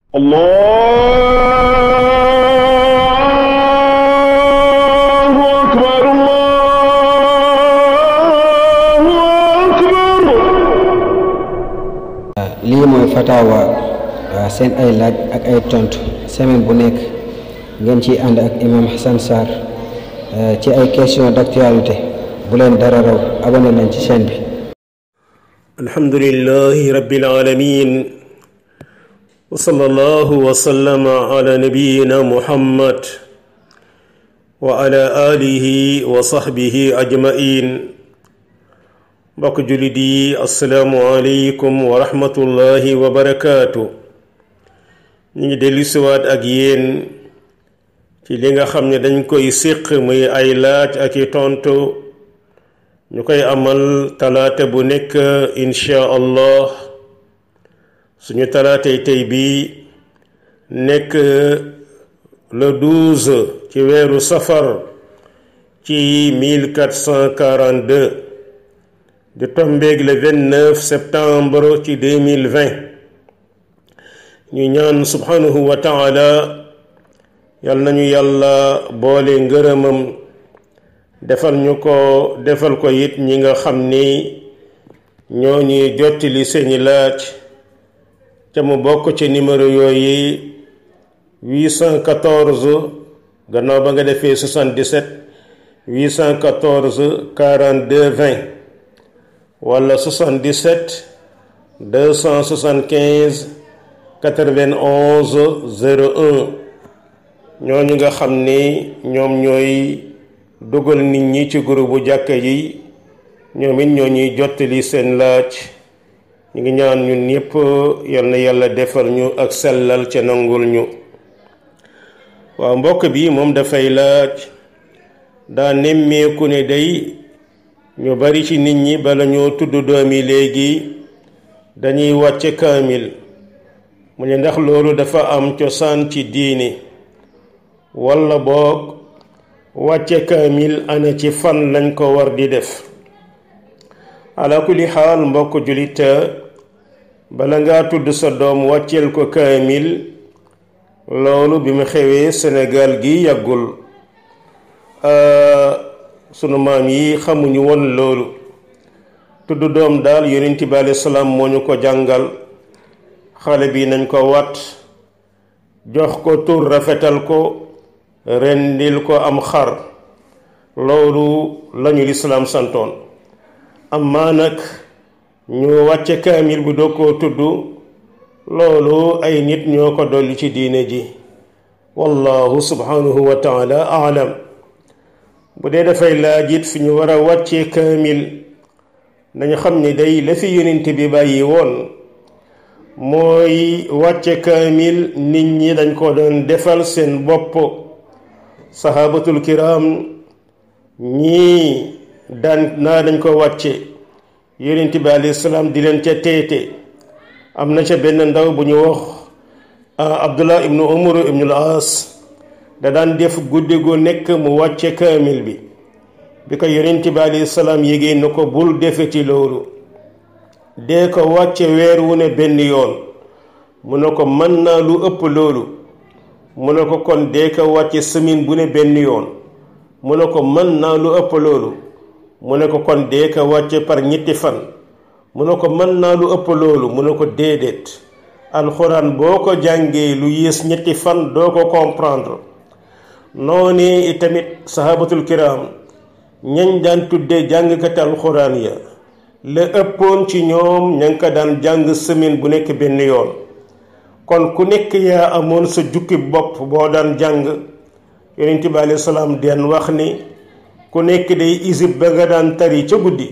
الله أكبر الله أكبر. lii mooy fatawa seen ay laaj ak ay tontu semaine bu nekk ngeen ciy ànd ak imam Hassan Sarr ci ay question d'actualité bu leen dara raw abonné leen ci chaîne bi. alhamdulillahi rabbil alamin wa sallallahu wa sallama ala nabiyyina muhammad wa ala alihi wa sahbihi ajmain. mbokk jullit yi assalaamu aleykum wa rahmatullahi wa barakaatu. ñu ngi dellusiwaat ak yéen ci li nga xam ne dañ koy séq muy ay laaj ak i tontu ñu koy amal talaata bu nekk insha allah. suñu talaatay tey bi nekk le 12 ci weeru safar ci 1442 di tombeeg le 29 septembre ci 2020. ñu ñaan subhanahu wa taala yal nañu yàlla boole ngërëmam defal ko it ñi nga xam ni ñoo ñuy jottali seeni laaj te mu bokk ci numéro yooyu 814 gannaaw ba nga defee 77 814 42 20 wala 77 275 91 01. ñooñu nga xam ni ñoom ñooy dugal nit ñi ci groupe bu jàkka yi ñoom it ñoo ñuy jottali seen laaj. ñu ngi ñaan ñun ñëpp yal na yàlla defal ñu ak sellal ca nangul ñu. waaw mbokk bi moom dafay laaj daa nemmeeku ne day ñu bari ci nit ñi bala ñoo tudd doomi léegi dañuy wàcce kaamil. mu ne ndax loolu dafa am cosaan ci diini walla boog wàcce kaamil ana ci fan lañ ko war di def. ala kulli xaal mbokk julit bala ngaa tudd sa doom wàcceel ko kaamil loolu bi mu xewee Sénégal gi yàggul. sunu maam yi xamuñu woon loolu. tudd doom daal yonent bi alayhi salaam moo ñu ko jàngal. xale bi nañ ko wat jox ko tur rafetal ko rendil ko am xar loolu lañu lislaam santoon. amma nag ñu wàcce kaamil bu doo koo tudd loolu ay nit ñoo ko dolli ci diine ji wallahu subhanahu wa taala aalam. bu dee dafay laajit fi ñu war a wàccee kaamil nañu xam ni day la fi yonent bi bàyyi woon mooy wàcce kaamil nit ñi dañ ko doon defal seen bopp. sahabatul kiram ñii dañ ko wàcce yonent bi alayhi salaam di leen ca teete. am na ca benn ndaw bu ñu wax Abdullah ibnu Umar ibnu al-As da daan def guddi gu nekk mu wàcce kaamil bi. bi ko yonent bi alayhi salaam yégée na ko bul defe ci loolu dee ko wàcce weer wu ne benn yoon. mu ne ko mën naa lu ëpp loolu. mu ne ko kon dee ko wàcce semaine bu ne benn yoon. mu ne ko mën naa lu ëpp loolu. mu ne ko kon dee ko wàcce par ñetti fan. mu ne ko mën naa lu ëpp loolu. mu ne ko déedéet alxuraan boo ko jàngee lu yées ñetti fan doo ko comprendre. noonu itamit sahabatul kiram ñañ daan tuddee jàngkati alxuraan ya la ëppoon ci ñoom ña ngi ko daan jàng semaine bu nekk benn yoon. kon ku nekk yaa amoon sa jukki bopp boo daan jàng. yonent bi alayhi salaam den wax ni ku nekk day isib ba nga daan tari ca guddi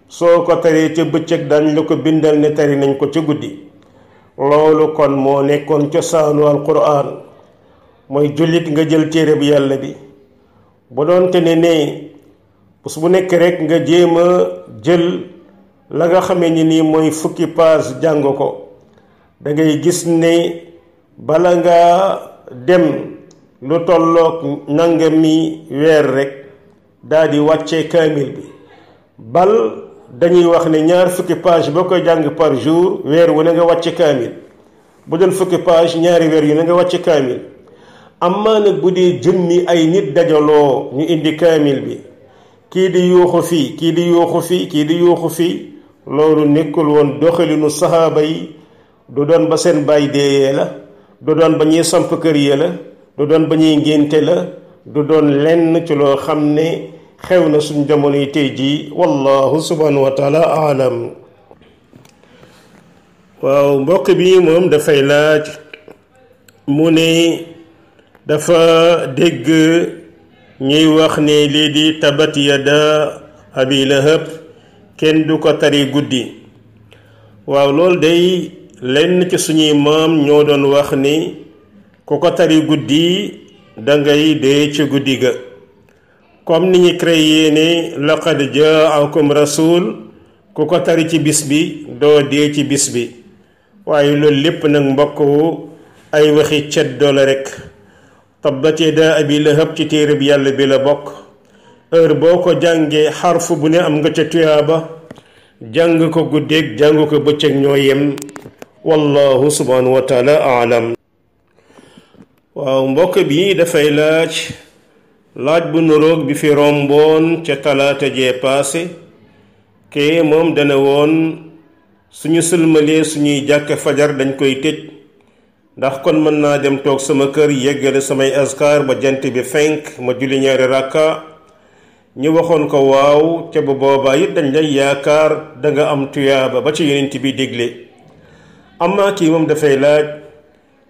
soo ko taree ca bëccëg dañ la ko bindal ne tari nañ ko ca guddi. loolu kon moo nekkoon cosaanu alquran mooy jullit nga jël téere bi yàlla bi bu doonte ne bés bu nekk rek nga jéem a jël la nga xamee ni nii mooy fukki paas jàng ko da ngay gis ne bala nga dem lu tolloog nangami weer rek daal di wàccee kaamil bi. bal dañuy wax ne ñaar fukki page boo koy jàng par jour weer wu ne nga wàcce kaamil bu doon fukki page ñaari weer yu ne nga wàcc kaamil. amma nag bu dee jëmmi ay nit dajaloo ñu indi kaamil bi kii di yuuxu fii kii di yuuxu fii kii di yuuxu fii loolu nekkul woon doxalinu saxaaba yi du doon ba seen baay deeyee la du doon ba ñuy samp kër yi la du doon ba ñuy ngénte la du doon lenn ci loo xam ne xew na suñ jamono yi tey jii wallahu subhanahu wa taala aalam. waaw mbokk bi moom dafay laaj mu ne dafa dégg ñuy wax ne lii di tabat yada abi lahab kenn du ko tari guddi. waaw loolu day lenn ci suñuy maam ñoo doon wax ni ku ko tari guddi dangay dee ci guddi ga, comme ni ñu créé ne laqad jaakum rasul ku ko tari ci bis bi doo dee ci bis bi. waaye loolu lépp nag mbokk ay waxi ceddoo la rek. tabbat yadaa abi lahab ci téere bi yàlla bi la bokk. heure boo ko jàngee xarfu bu ne am nga ca tuyaaba. jàng ko guddeeg jàng ko bëccëg ñoo yem. wallahu subhanahu wa taala aalam. waaw mbokk bi dafay laaj bu nuroog bi fi romboon ca talaata jee paase. ke moom dana woon suñu sëlmalee suñuy jàkk fajar dañ koy tëj ndax kon mën naa dem toog sama kër yeggale samay askar ba jant bi fenk ma julli ñaari rakka. ñu waxoon ko waaw ca bu boobaa it dañ lay yaakaar danga am tuyaaba ba ci yonent bi digle. amma kii moom dafay laaj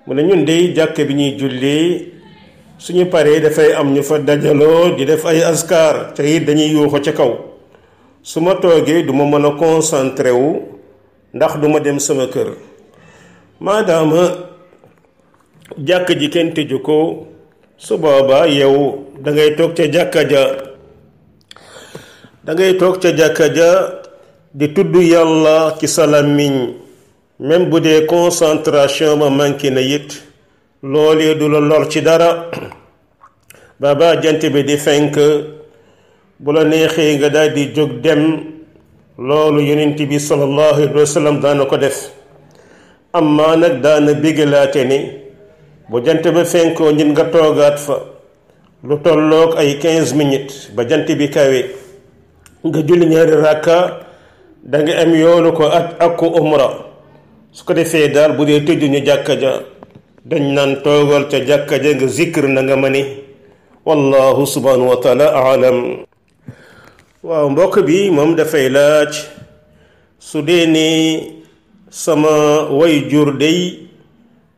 mu ne ñun dey jàkk bi ñuy julli suñu paree dafay am ñu fa dajaloo di def ay askar te it dañuy yuuxu ca kaw. su ma toogee du ma mën a concentré wu ndax duma dem sama kër. maadaama jàkk ji kenn tëju ko su boobaa yow dangay toog ca jàkka ja di tudd yàlla ci sa làmmiñ même bu dee concentration ma manqué na it loolee du la lor ci dara baba jant bi di fenk bu la neexee nga daal di jóg dem. loolu yonent bi sallallahu alayhi wa sallam daana ko def. amma nag daana bégalaate ni bu jant ba fenkoo ñit nga toogaat fa lu tolloog ay 15 minutes ba jant bi kawe nga julli ñaari rakka danga am yoolu ko ak ko umra. su ko defee daal bu dee tëjuñu jàkka ja dañ naan toogal ca jàkka ja nga zikr na nga mani. wallahu subhanahu wa taala aalam. waaw mbokk bi moom dafay laaj su dee ne sama way jur day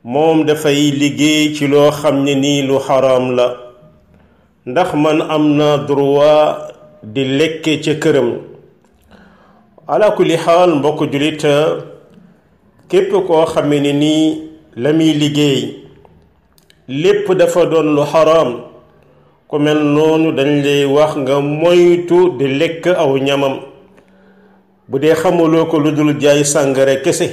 moom dafay liggéey ci loo xam ne nii lu xaraam la ndax man am na droit di lekke ca këram. ala kulli xaal mbokk julit képp koo xam ne nii la muy liggéey lépp dafa doon lu xaraam ku mel noonu dañ lay wax nga moytu di lekk aw ñamam. bu dee xamuloo ko lu dul jaay sàngare kese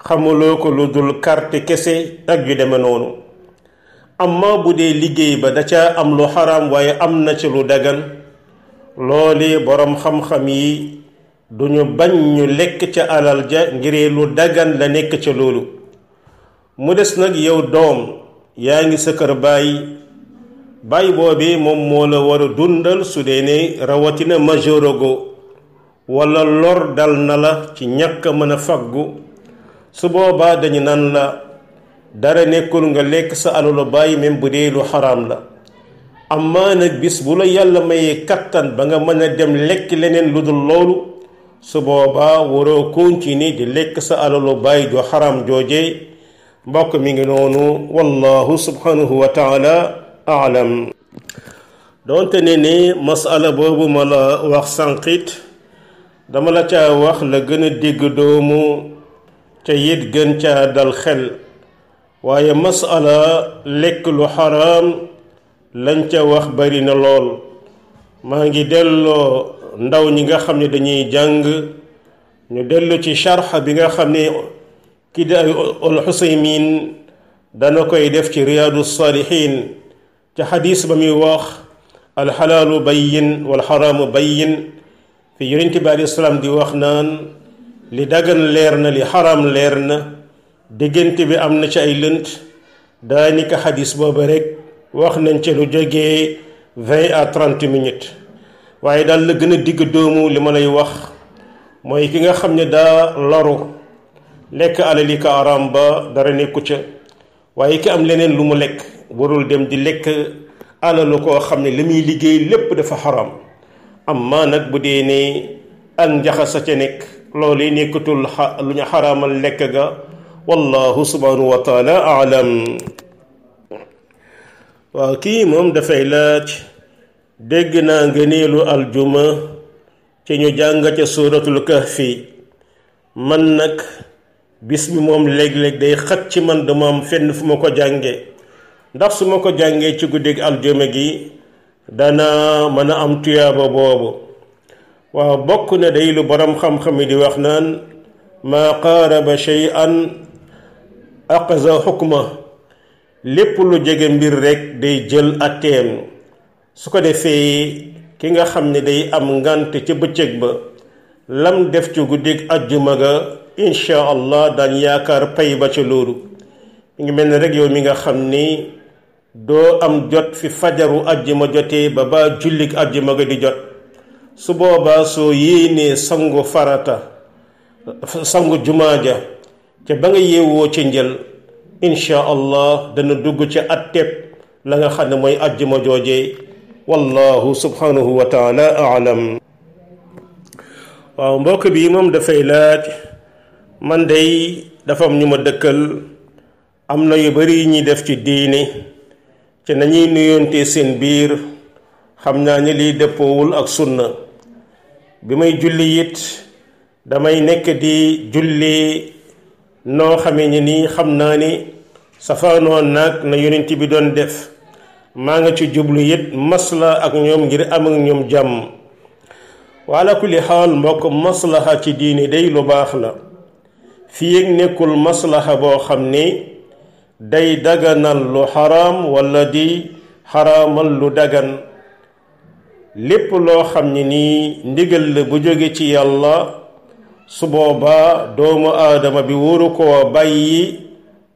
xamuloo ko lu dul carte kese ak yu deme noonu. amma bu dee liggéey ba da ca am lu xaraam waaye am na ci lu dagan loole boroom xam-xam yi duñu bañ ñu lekk ca alal ja ngir lu dagan la nekk ca loolu. mu des nag yow doom yaa ngi sa kër baay boobee moom moo la war a dundal su dee ne rawatina majorago wala lor dal na la ci ñàkk mën a faggu su boobaa dañu naan la dara nekkul nga lekk sa alalu baay même bu dee lu xaraam la. amma nag bis bu la yàlla mayee kattan ba nga mën a dem lekk leneen lu dul loolu su boobaa waroo continuer di lekk sa alalu baay ju xaraam joojee. mbokk mi ngi noonu wallahu subhanahu wa taala aalam. doonte ne masala boobu ma la wax sànqit dama la caa wax la gën a digg doomu ca it gën caa dal xel waaye masala lekk lu xaraam lañ ca wax bari na lool. maa ngi delloo ndaw ñi nga xam ne dañuy jàng ñu dellu ci sharxa bi nga xam ne kii di ay al-Xusaymin dana koy def ci riyaadu saalihiin ca xadiis ba muy wax alxalaalu bayyin wal xaraamu bayyin fi yonent bi alayhi salaam di wax naan li dagan leer na li xaraam leer na diggante bi am na ci ay lënt daanaka xadis boobu rek wax nañ ci lu jógee 20 à 30 minutes waaye daal la gën a digg doomu li ma lay wax mooy ki nga xam ne daa loru lekk alali ka araam ba dara nekku ca waaye ki am leneen lu mu lekk warul dem di lekk alalu koo xam ne li muy liggéey lépp dafa xaram amma nag bu dee ne ak njaxasa ca nekk loolu yi nekkatul lu ñu xaraamal lekk ga wallahu subhanahu wa taala aalam waaw kii moom dafay laaj dégg naa ngëneelu aljuma ci ñu jàng ca suuratul kahfi man nag bis bi moom léeg-léeg day xat ci man dama am fenn fu ma ko jànge ndax su ma ko jàngee ci guddig aljuma gi dana mën a am tuyaaba boobu waaw bokk na day lu borom xam-xam yi di wax naan maa qaaraba shay'an aqza xukma lépp lu jege mbir rekk day jël atteem su ko defee ki nga xam ne day am ngant ca bëccëg ba lam def ci guddig ajjuma ga insha allah daan yaakaar pay ba ca loolu mi ngi mel ne rek yow mi nga xam ni doo am jot fi fajaru ajjuma jotee ba jullig ajjuma ga di jot su boobaa soo yéenee sangu farata sangu jumaa ja ca ba nga yeewoo ci njël insha allah dana dugg ci atteb la nga xam ne mooy ajjuma joojee wallahu subhanahu wa taala aalam waaw mbokk bi moom dafay laaj man day dafa am ñu ma dëkkal am na yu bari ñuy def ci diine ci nañuy nuyoonte seen biir xam naa ni liy dëppoowul ak sunna bi may julli it damay nekk di julli noo xamee ni nii xam naa ni safaanoon nag na yonent bi doon def maa nga ci jublu it masla ak ñoom ngir am ak ñoom jàmm wala kulli xaal mbokk maslaha ci diine day lu baax la fii ak nekkul maslaha boo xam ne day daganal lu xaraam wala di xaraamal lu dagan lépp loo xam ne nii ndigal la bu jóge ci yàlla su boobaa doomu aadama bi waru koo bàyyi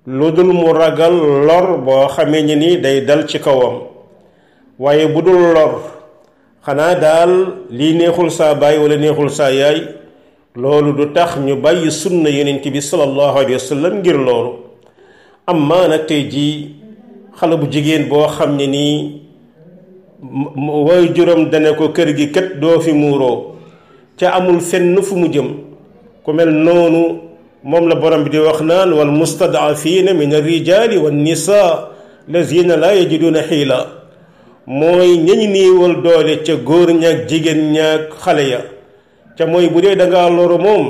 lu dul mu ragal lor boo xamee ni ni day dal ci kawam waaye bu dul lor xanaa daal lii neexul saa baay wala neexul saa yaay loolu du tax ñu bàyyi sunna yonent bi sallallahu alayhi wa sallam ngir loolu amma nag tey jii xale bu jigéen boo xam ne nii way juróom dana ko kër gi kat doo fi muuroo ca amul fenn fu mu jëm ku mel noonu moom la borom bi di wax naan wal mustadafina min alrijali wan nisa lazina la yajiduna xiila mooy ñañ néewal doole ca góor ñaak jigéen ñaak xale ya ca mooy bu dee dangaa loru moom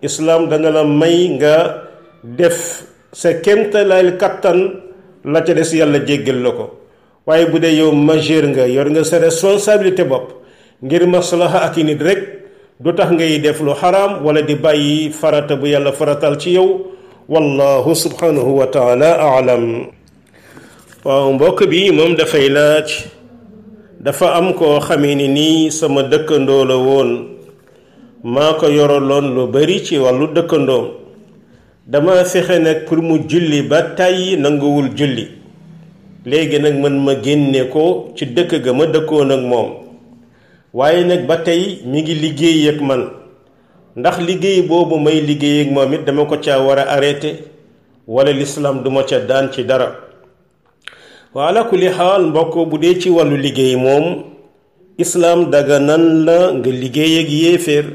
islaam dana la may nga def sa kéemtalaay kattan la ca des yàlla jéggal la ko waaye bu dee yow majeur nga yor nga sa responsabilité bopp ngir maslaha ak i nit rek du tax ngay def lu xaraam wala di bàyyi farata bu yàlla faratal ci yow wallahu subhanahu wa taala aalam waaw mbokk bi moom dafay laaj dafa am koo xamee ni nii sama dëkkandoo la woon maa ko yoroloon lu bari ci wàllu dëkkandoom dama fexe nag pour mu julli ba tàyyi nanguwul julli léegi nag man ma génne ko ci dëkk ga ma dëkkoon ak moom waaye nag ba tey mi ngi liggéey ak man ndax liggéey boobu may liggéey ak moom it dama ko caa war a arrêté wala lislaam duma ca daan ci dara wa ala kulli xaal mbokk bu dee ci wàllu liggéey moom islaam daganan la nga liggéey ak yéeféer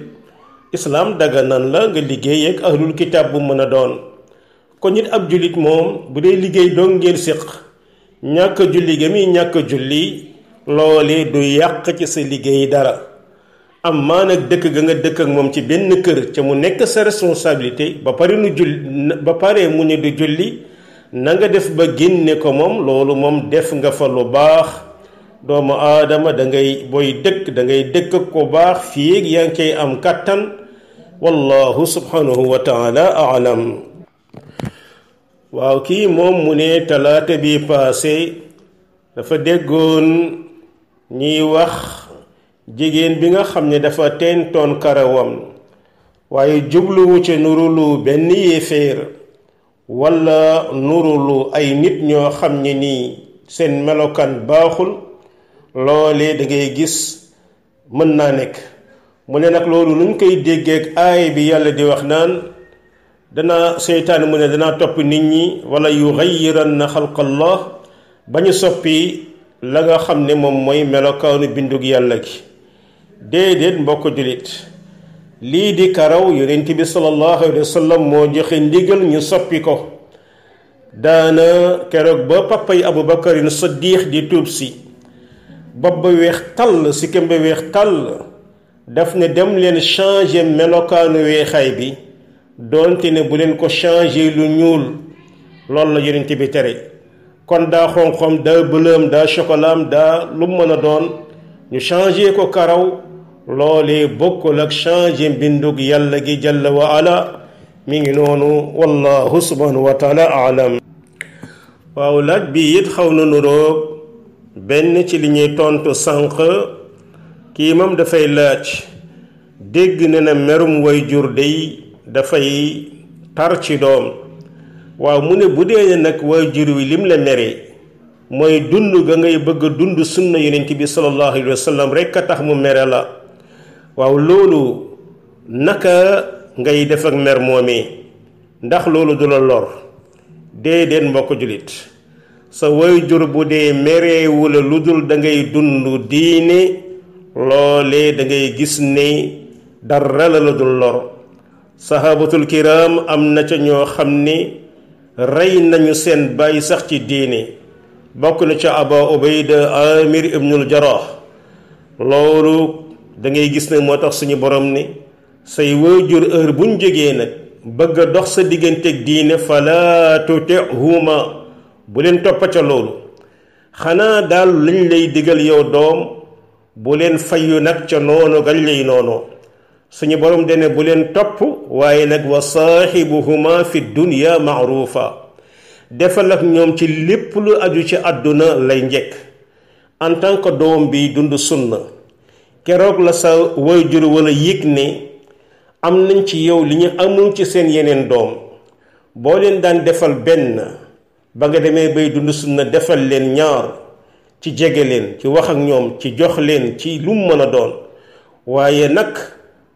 islaam daganan la nga liggéey ak ahlul kitaab bu mën a doon kon nit ab jullit moom bu dee liggéey doon ngeen séq ñàkk julli ga mi ñàkk julli loole du yàq ci sa liggéey dara amma nag dëkk ga nga dëkk ak moom ci benn kër ca mu nekk sa responsabilité ba pare mu ne du julli na nga def ba génne ko moom loolu moom def nga fa lu baax doomu aadama dangay booy dëkk dangay dëkk ko baax fii ak yaa ngi cay am kàttan wallahu subhanahu wa taala aalam waaw kii moom mu ne talaata bi paase dafa déggoon ñiy wax jigéen bi nga xam ne dafa teentoon karawam waaye jubluwu ca nurulu benn yéeféer wala nurulu ay nit ñoo xam ne nii seen melokaan baaxul loolee da ngay gis mën naa nekk mu ne nag loolu nuñ koy déggeek aay bi yàlla di wax naan dana seytaan mu ne danaa topp nit ñi wala yughayyiranna xalqallah ba ñu soppi la nga xam ne moom mooy melokaanu bindug yàlla gi déedéet mbokk julit lii di karaw yonent bi sallallahu alayhi wa sallam moo joxe ndigal ñu soppi ko daana keroog ba papay Abu Bakarin Siddiq di tuub si bopp ba weex tàll si këm ba weex tàll daf ne dem leen changer melokaanu weexaay bi doonte ne bu leen ko changer lu ñuul loolu la yonent bi tere kon daa xonqom daa bëlëm daa chocolaam daa lu mën a doon ñu changer ko karaw loolee bokkul ak changer mbindug yàlla gi jalla wa ala mi ngi noonu wallahu subhanahu wa taala aalam waaw laaj bi it xaw na nuroog benn ci li ñuy tontu sànq kii moom dafay laaj dégg na na merum way jur day dafay tar ci doom waaw mu ne bu dee nag way jur wi lim la mere mooy dund ga ngay bëgg a dund sunna yonent bi sallallahu alayhi wa sallam rekk a tax mu mere la waaw loolu naka ngay def ak mer moomee ndax loolu du la lor déedéet mbokk julit sa waajur bu dee mereewu la lu dul da ngay dund diine loolee da ngay gis ne dara la dul lor sahabatul kiram am na ca ñoo xam ne rey nañu seen bàyyi sax ci diine bokk na ca Aba Ubayda Amir ibnul Jarrah loolu da ngay gis ne moo tax suñu borom ne say waajur heure buñ jógee nag bëgg a dox sa digganteeg diine fala tutihuma bu leen toppa ca loolu xanaa daal lañ lay digal yow doom bu leen fayu nag ca noonu gañ lay noonoo suñu borom dene bu leen topp waaye nag wa saaxibuhuma fi dunya maarufa defal ak ñoom ci lépp lu aju ci àdduna lay njëkk en tant que doom bi dund sunna keroog la sa waajur wala yëg ne am nañ ci yow li ñu amul ci seen yeneen doom boo leen daan defal benn ba nga demee bay dund sunna defal leen ñaar ci jege leen ci wax ak ñoom ci jox leen ci lu mu mën a doon waaye nag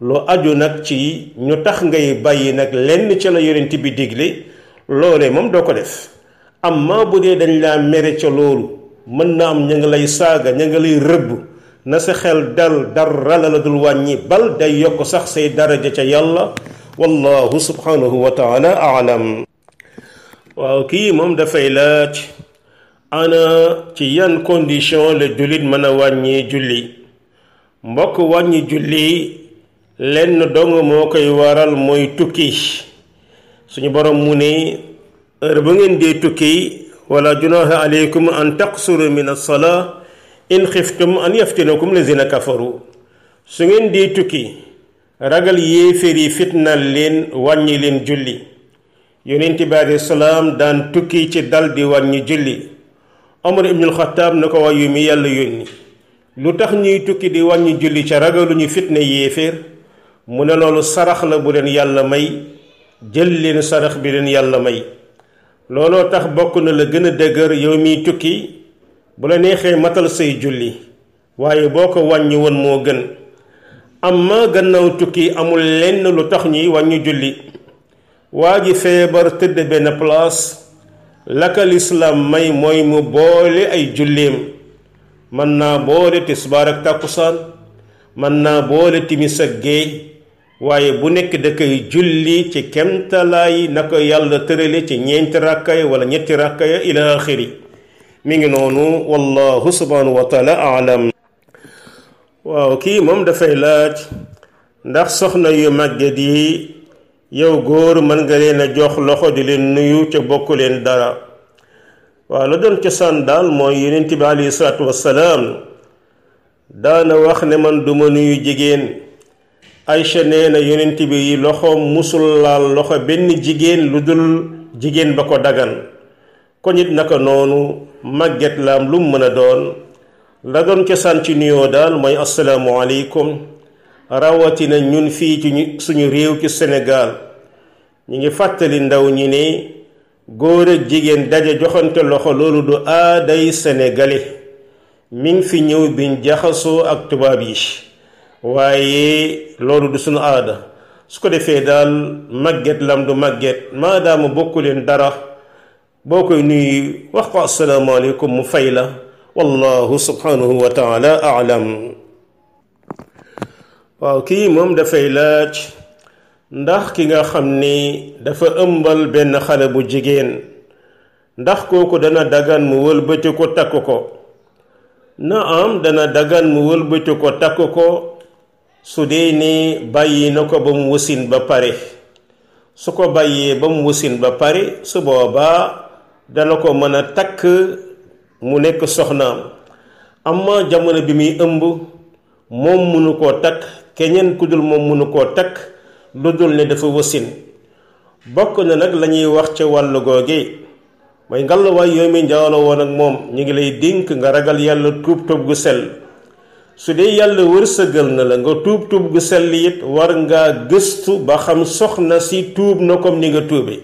lu aju nag ci ñu tax ngay bàyyi nag lenn ca la yonent bi digle loolee moom doo ko def amma bu dee dañ laa mere ca loolu mën na am ña nga lay saaga ña nga lay rëbb na sa xel dal dara la dul wàññi bal day yokk sax say daraja ca yàlla wallahu subhanahu wa taala aalam waaw kii moom dafay laaj ana ci yan condition la jullit mën a wàññi julli mbokk wàññi julli lenn dong moo koy waral mooy tukki suñu borom mu ne heure ba ngeen dee tukki wala junaha alaykum an taqsuru min as-salaa in xiftum an yaftinakum lazina kafaru su ngeen dee tukki ragal yéeféer yi fitnal leen wàññi leen julli yonent bi alayhi salaam daan tukki ci dal di wàññi julli Omar ibnul Xattaab na ko waayu mi yàlla yónni lu tax ñuy tukki di wàññi julli ca ragaluñu fitna yéeféer mu ne loolu sarax la bu leen yàlla may jël leen sarax bi leen yàlla may looloo tax bokk na la gën a dëgër yow miy tukki bu la neexee matal say julli waaye boo ko wàññi woon moo gën amma gannaaw tukki amul lenn lu tax ñuy wàññi julli waa ji feebar tëdd benn place la ka lislaam may mooy mu boole ay julleem mën naa boole tisbaar ak tàkkusaan mën naa boole timis ak géey waaye bu nekk da koy julli ci kemtalaay na ko yàlla tërale ci ñeenti rakkaya wala ñetti rakkaya ila axiri mi ngi noonu wallahu subhanahu wa taala aalam waaw kii moom dafay laaj ndax soxna yu màgget yi yow góor mën nga leen a jox loxo di leen nuyu ca bokk leen dara waaw la doon cosaan daal mooy yonent bi alayhi salaatu wassalaam daana wax ne man duma nuyu jigéen Aysa nee na yonent bi loxoom musul laal loxo benn jigéen lu dul jigéen ba ko dagan ko nit naka noonu màgget laam lu mu mën a doon la doon cosaan ci nuyoo daal mooy assalaamu aleykum rawatina ñun fii ci suñu réew ci Sénégal ñi ngi fàttali ndaw ñi ne góor ak jigéen daje joxante loxo loolu du aaday sénégalais mi ngi fi ñëw biñ jaxasoo ak tubaab yi waaye loolu du sunu aada su ko defee daal màgget lam du màgget maadaama bokku leen dara boo koy nuyu wax ko asalaamaaleykum mu fay la wallahu subhanahu wa taala aalam waaw kii moom dafay laaj ndax ki nga xam ni dafa ëmbal benn xale bu jigéen ndax kooku dana dagan mu wëlbati ko takk ko na am dana dagan mu wëlbati ko takk ko su dee ni bàyyi na ko ba mu wasin ba pare su ko bàyyee ba mu wasin ba pare su boobaa dana ko mën a takk mu nekk soxnaam amma jamono bi muy ëmb moom mënu koo takk keneen ku dul moom mënu koo takk lu dul ne dafa wasin bokk na nag la ñuy wax ca wàllu googe mooy ngalawaay yooyu mi njaaloo woon ak moom ñu ngi lay dénk nga ragal yàlla tuub tuub gu sell su dee yàlla wërsëgal na la nga tuub tuub gu sell it war ngaa gëstu ba xam soxna si tuub na comme ni nga tuube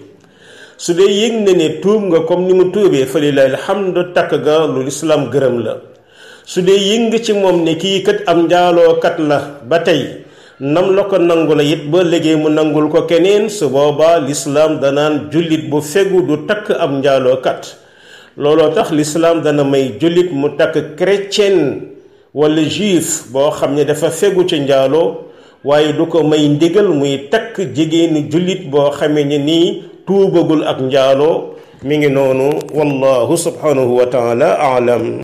su dee yëg na ne tuub nga comme ni mu tuubee fa lillahi alhamdu takk ga lu lislaam gërëm la su dee yëg nga ci moom ne kii kat am njaalookat la ba tey nam la ko nangu la it ba léegi mu nangul ko keneen su boobaa lislaam danaan jullit bu fegu du takk am njaalookat looloo tax lislaam dana may jullit mu takk chrétien wala juif boo xam ne dafa fegu ci njaaloo waaye du ko may ndigal muy takk jigéenu jullit boo xamee ne nii tuubagul ak njaaloo mi ngi noonu wallahu subhanahu wa taala aalam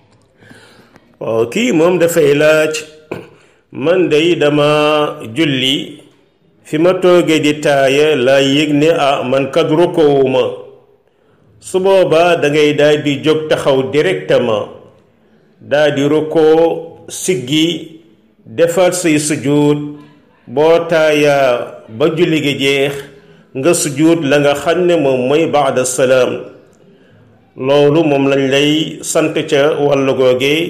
waaw kii moom dafay laaj man day dama julli fi ma toogee di taaya laa yëg ne man kat rukkowuma su boobaa da ngay daal di jóg taxaw directement daal di rukkoo siggi defaat say sujud boo taayaa ba julli gi jeex nga sujud la nga xam ne moom mooy baada salaam loolu moom lañ lay sant ca wàllu googee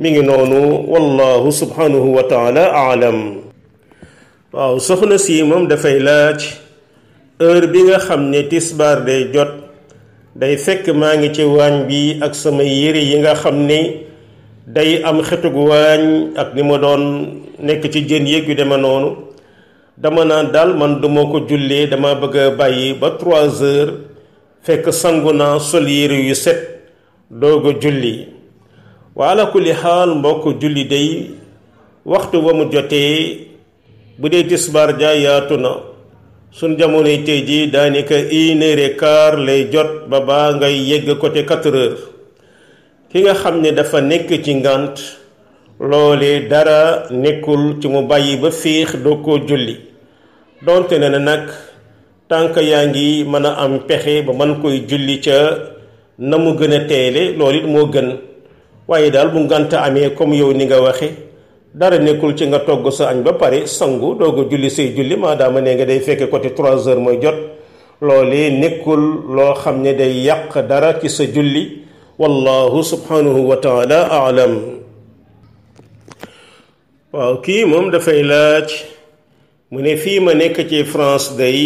mi ngi noonu wallahu subhanahu wa taala aalam waaw soxna si moom dafay laaj heure bi nga xam ne tisbaar day jot day fekk maa ngi ci waañ bi ak sama yére yi nga xam ne day am xetug waañ ak ni ma doon nekk ci jën yéeg yu dema noonu dama naan daal man duma ko jullee dama bëgg a bàyyi ba 3 heures fekk sangu naa sol yére yu set doog a julli wa ala kulli xaal mbokk julli day waxtu ba mu jotee bu dee tisbaar ja yaatu na suñ jamonoy tey ji daanaka 1h15 lay jot ba baa ngay yegg côté 4h ki nga xam ne dafa nekk ci ngànt loole dara nekkul ci mu bàyyi ba féex doo ko julli donte ne na nag tànk yaa ngi mën a am pexe ba mën koy julli ca na mu gën a teele loolu it moo gën waaye daal bu ngànt amee comme yow ni nga waxe dara nekkul ci nga togg sa añ ba pare sangu doog a julli say julli maadaama ne nga day fekk côté 3 heures mooy jot loolee nekkul loo xam ne day yàq dara ci sa julli wallahu subhanahu wa taala aalam waaw kii moom dafay laaj mu ne fii ma nekk ci France day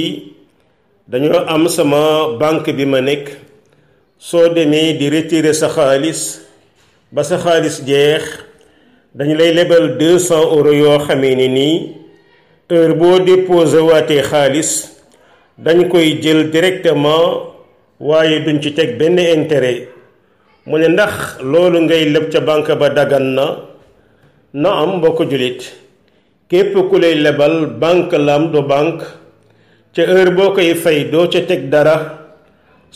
dañoo am sama banque bi ma nekk soo demee di retirer sa xaalis ba sa xaalis jeex dañu lay lebal 200 euros yoo xamee ne nii heure boo déposé waatee xaalis dañ koy jël directement waaye duñ ci teg benn intérêt mu ne ndax loolu ngay leb ca banque ba dagan na am mbokk julit képp ku lay lebal banque lam du banque ca heure boo koy fay doo ca teg dara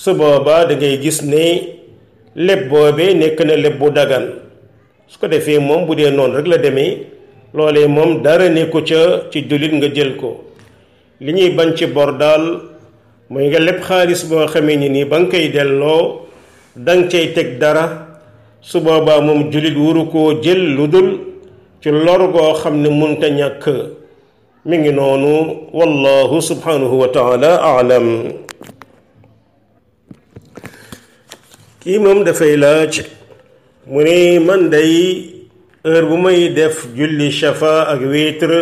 su boobaa da ngay gis ne leb boobee nekk na leb bu dagan su ko defee moom bu dee noonu rek la demee loolee moom dara nekku ca ci jullit nga jël ko li ñuy bañ ci bor daal mooy nga leb xaalis boo xamee ni nii ba nga koy delloo danga cay teg dara su boobaa moom jullit wuru koo jël lu dul ci lor goo xam ne munta ñàkk mi ngi noonu wallahu subhanahu wa taala aalam kii moom dafay laaj mu ne man day heure bu may def julli shafa ak witre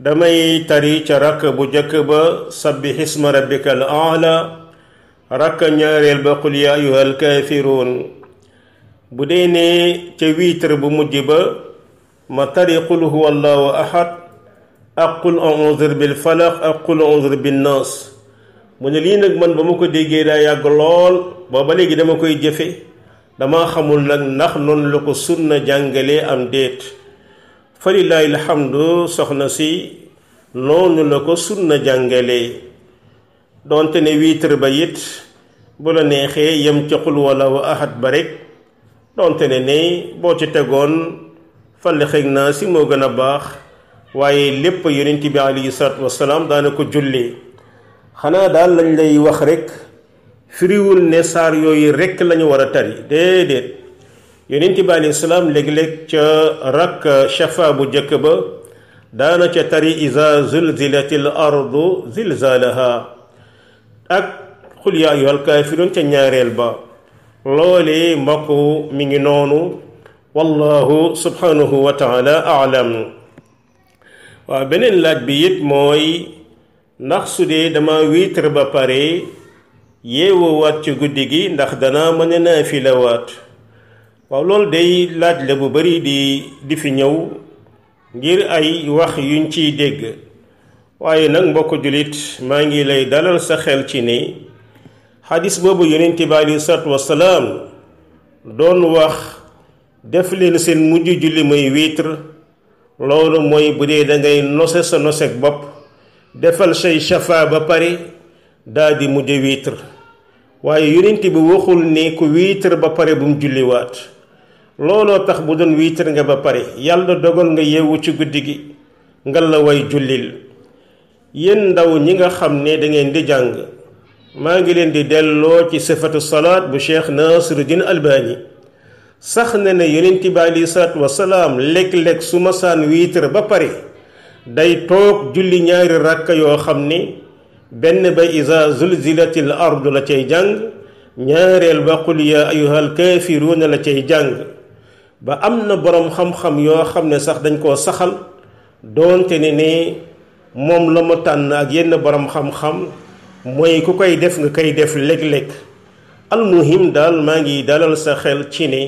damay tari ca rakk bu jëkk ba sabbih isma rabbikal aala rakka ñaareel ba qul yaa ayyuhal kaafiruun bu dee ne ca witre bu mujj ba ma tari qul huwa allahu ahad ak qul a'udhu bil falaq ak qul a'udhu bin nas mu ne lii nag man ba ma ko déggee daa yàgg lool booba léegi dama koy jëfe dama xamul nag ndax noonu la ko sunna jàngalee am déet fa lillaahi alhamdu soxna si noonu la ko sunna jàngalee doonte ne witre ba it bu la neexee yem ca qul wallahu ahad ba rek doonte ne boo ci tegoon Falaq ak Naas moo gën a baax waaye lépp yonent bi alayhi salaatu wasalaam daana ko jullee xanaa daal lañ lay wax rek firiwul ne saar yooyu rek lañu war a tari déedéet yonent bi alayhi salaam léeg-léeg ca rakk shafa bu jëkk ba daana ca tari iza zulzilatil ardu zilzalaha ak qul yaa ayyuhal kaafiruun ca ñaareel ba loole mbokk mi ngi noonu wallahu subhanahu wa taala aalam waaw beneen laaj bi it mooy ndax su dee dama witre ba pare yeewowaat ci guddi gi ndax dana mën a naafilawaat waaw loolu day laaj la bu bari di fi ñëw ngir ay wax yuñ ciy dégg waaye nag mbokk julit maa ngi lay dalal sa xel ci ne xadis boobu yonent bi aleyhi salaatu wasalaam doon wax def leen seen mujj julli mooy witre loolu mooy bu dee da ngay nose sa nosek bopp defal say shafa ba pare daa di mujj witre waaye yonent bi waxul ne ku witre ba pare bu mu julliwaat looloo tax bu doon witre nga ba pare yàlla dogal nga yeewu ci guddi gi nga la way jullil yéen ndaw ñi nga xam ne da ngeen di jàng maa ngi leen di delloo ci sifatu salaat bu Cheikh Nasiruddin Albani sax na ne yonent bi aleyhi salaatu wasalaam léeg-léeg su masaan witre ba pare day toog julli ñaari rakka yoo xam ne benn ba iza zulzilatil ardu la cay jàng ñaareel ba qul yaa ayyuhal kaafiruuna la cay jàng ba am na boroom xam-xam yoo xam ne sax dañ koo saxal doonte ne moom la mu tànn ak yenn boroom xam-xam mooy ku koy def nga koy def léeg-léeg almuhim daal maa ngi dalal sa xel ci ne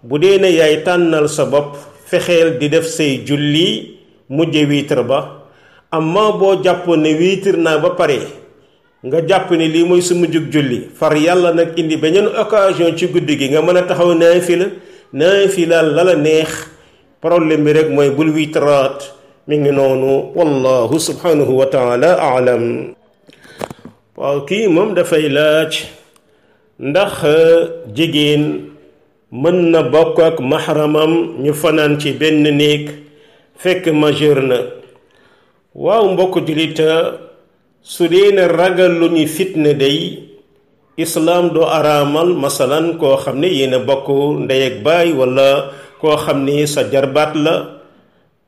bu dee ne yaay tànnal sa bopp fexeel di def say julli mujje witre ba amma boo jàppoon ne witre naa ba pare nga jàpp ne lii mooy su mujjug julli far yàlla nag indi beneen occasion ci guddi gi nga mën a taxaw naafila la la neex problème bi rek mooy bul witraat mi ngi noonu wallahu subhanahu wa taala aalam waaw kii moom dafay laaj ndax jigéen mën na bokk ak maxramam ñu fanaan ci benn néeg fekk majeur na waaw mbokk julita su dee ne ragal lu ñu fitna day islaam doo araamal masalan koo xam ne yéen a bokk ndey ak baay wala koo xam ne sa jarbaat la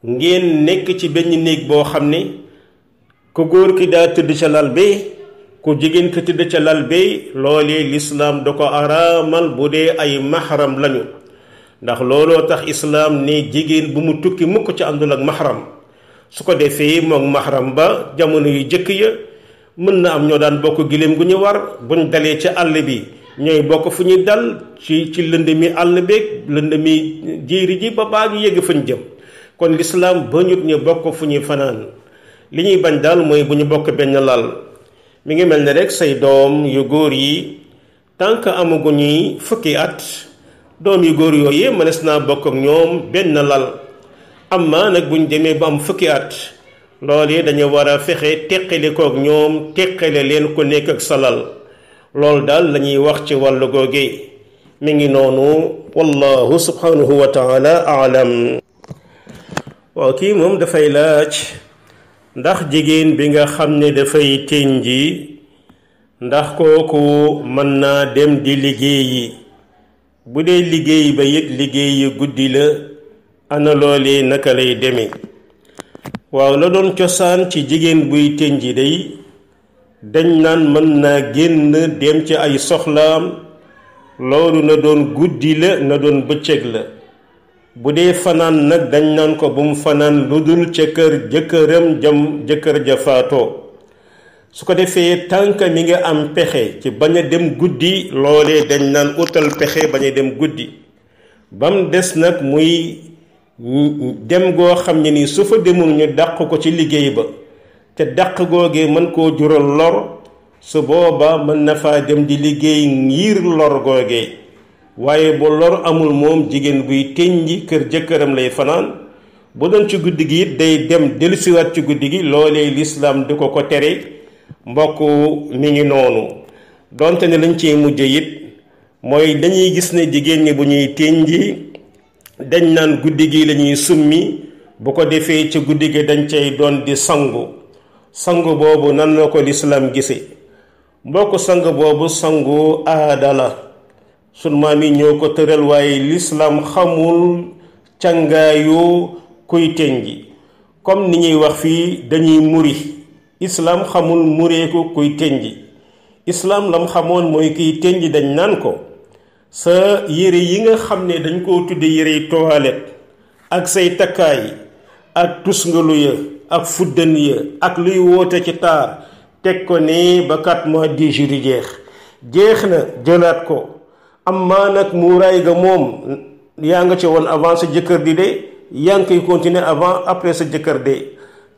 ngeen nekk ci benn néeg boo xam ne ku góor ki daa tëdd ca lal bi ku jigéen ki tëdd ca lal bi loolee lislaam da ko araamal bu dee ay mahram lañu ndax looloo tax islaam ne jigéen bu mu tukki mukk ci àndul ak mahram su ko defee moom mahram ba jamono yu jëkk ya mën na am ñoo daan bokk giléem gu ñu war buñ dalee ca àll bi ñooy bokk fu ñuy dal ci lënd mi àll beeg lënd mi jéeri ji ba baa ñu yegg fañ jëm kon lislaam ba ñut ñu bokk fu ñuy fanaan li ñuy bañ daal mooy bu ñu bokk benn lal mi ngi mel ne rek say doom yu góor yi tànk amaguñuy fukki at doom yu góor yooyu mënees naa bokk ak ñoom benn lal amma nag buñ demee ba am fukki at loolu dañu war a fexe teqale kook ñoom teqale leen ku nekk ak sa lal loolu daal lañuy wax ci wàllu googe mi ngi noonu wallahu subhanahu wa taala aalam waaw kii moom dafay laaj ndax jigéen bi nga xam ne dafay tënji ndax kooku mën naa dem di liggéeyi bu dee liggéey ba it liggéeyi guddi la ana loolee naka lay demee waaw la doon cosaan ci jigéen buy tënji day dañ naan mën naa génn dem ci ay soxlaam loolu na doon guddi la na doon bëccëg la bu dee fanaan nag dañ naan ko bu mu fanaan lu dul ca kër jëkkëram jëm jëkkër ja faatoo su ko defee tànk mi nga am pexe ci bañ a dem guddi loolee dañ naan utal pexe bañ a dem guddi bam des nag muy dem goo xam ne ni su fa demul ñu dàq ko ci liggéey ba te dàq googee mën koo jural lor su booba mën na faa dem di liggéey ngir lor googee waaye bu lor amul moom jigéen buy teñji kër jëkkëram lay fanaan bu doon ci guddi gi it day dem dellusiwaat ci guddi gi loolee lislaam di ko ko tere mbokk mi ngi noonu donte ne lañ ciy mujje it mooy dañuy gis ne jigéen ñi bu ñuy teñji dañ naan guddi gi lañuy summi bu ko defee ci guddi gi dañ cay doon di sangu boobu nan la ko lislaam gise mbokk sang boobu sangu aada la sun maam yi ñoo ko tëral waaye lislaam xamul cangaayu kuy teñji comme ni ñuy wax fii dañuy muri islaam xamul mureeku kuy teñji islaam lam xamoon mooy kiy teñji dañ naan ko sa yére yi nga xam ne dañ koo tudde yére toilette ak say takkaay ak tusngalu ya ak fuddan ya ak luy woote ci taar teg ko ne ba 4 mois 10 jours yi jeex na jëlaat ko amma nag muuraay ga moom yaa nga ci woon avant sa jëkkër di dee yaa ngi koy continuer avant après sa jëkkër dee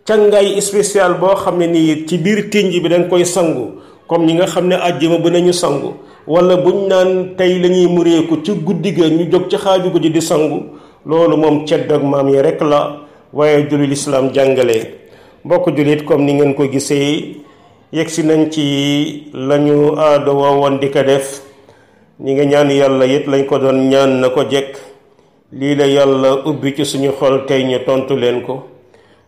càngaay spécial boo xam ne nii ci biir tinj bi dañ koy sangu comme ñi nga xam ne àjjuma bi nañu sangu wala buñ naan tey la ñuy mureeku ci guddi ga ñu jóg ci xaaju guddi di sangu loolu moom cedd ak maam yi rek la waaye julli lislaam jàngale mbokk jullit comme ni ngeen ko gisee yegsi nañ ci lañu aada woon di ko def ñi nga ñaan yàlla it lañ ko doon ñaan na ko jekk lii la yàlla ubbi ci suñu xol tey ñu tontu leen ko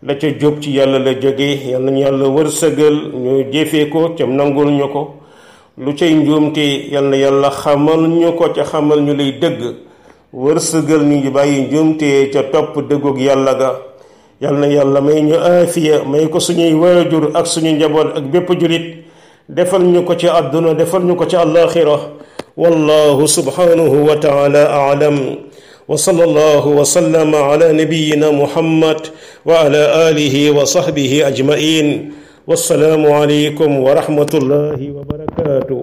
la ca jóg ci yàlla la jóge yàlla ñu yàlla wërsëgal ñu jëfee ko ca nangul ñu ko lu cay njuumte yàlla yàlla xamal ñu ko ca xamal ñu lay dëgg wërsëgal ñu ngi bàyyi njuumte ca topp dëggug yàlla ga yàlla yàlla may ñu aafiya may ko suñuy waajur ak suñu njaboot ak bépp julit defal ñu ko ci àdduna defal ñu ko ci àllaaxira wallahu subhanahu wa taala a'lam وصلى الله وسلم على نبينا محمد وعلى آله وصحبه أجمعين والسلام عليكم ورحمة الله وبركاته